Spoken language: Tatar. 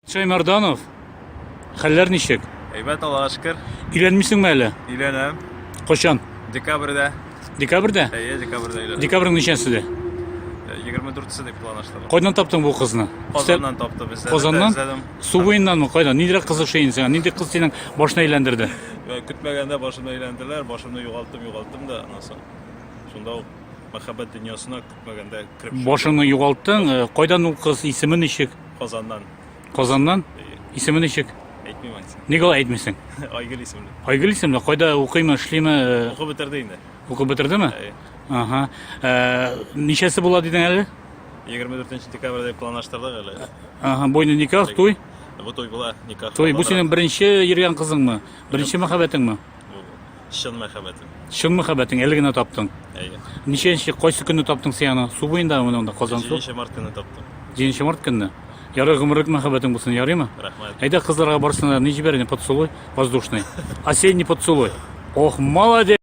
Шаймарданов, хәлләр ничек? Әйбәт, Аллага шөкер. Өйләнмисеңме әле? Өйләнәм. Кайчан? Декабрьдә. Декабрьдә? Әйе, декабрьдә өйләнәм. Декабрьнең ничәседә? 24-се дип планлаштырдым. Кайдан таптың бу кызны? Казаннан таптым, эзләдем. Казаннан? Эзләдем. Су буеннанмы? Кайдан? Ниндирәк кыз ошый инде сиңа? Нинди кыз синең башны әйләндерде? Көтмәгәндә башымны әйләндерделәр, башымны югалттым, югалттым да, аннан соң шунда ук мәхәббәт дөньясына көтмәгәндә кереп чыктым. Башыңны югалттың. Кайдан ул кыз? Исеме ничек? Казаннан. Казаннан? Исеме ничек? Әйтмим ансын. Ник алай әйтмисең? Айгөл исемле. Айгөл исемле. Кайда укыймы, эшлиме? Укып бетерде инде. Укып бетердеме? Ага. Ничәсе була дидең әле? 24 декабрьдә планлаштырдык әле. Ага, бу инде никах, туй? Бу туй була, никах. Туй. Бу синең беренче йөргән кызыңмы? Беренче мәхәббәтеңме? Чын мәхәббәтем. Чын мәхәббәтең, әле генә таптың. Әйе. Ничәнче, кайсы көнне таптың син аны? Су буендамы менә монда, Казансу? 7 март көнне таптым. 7 март көнне. Ярый, гомерлек мәхәббәтең булсын, ярыймы? Рәхмәт. Әйдә, кызларга барсына ни җибәр инде, поцелуй воздушный. Осенний поцелуй. Ох, молодец!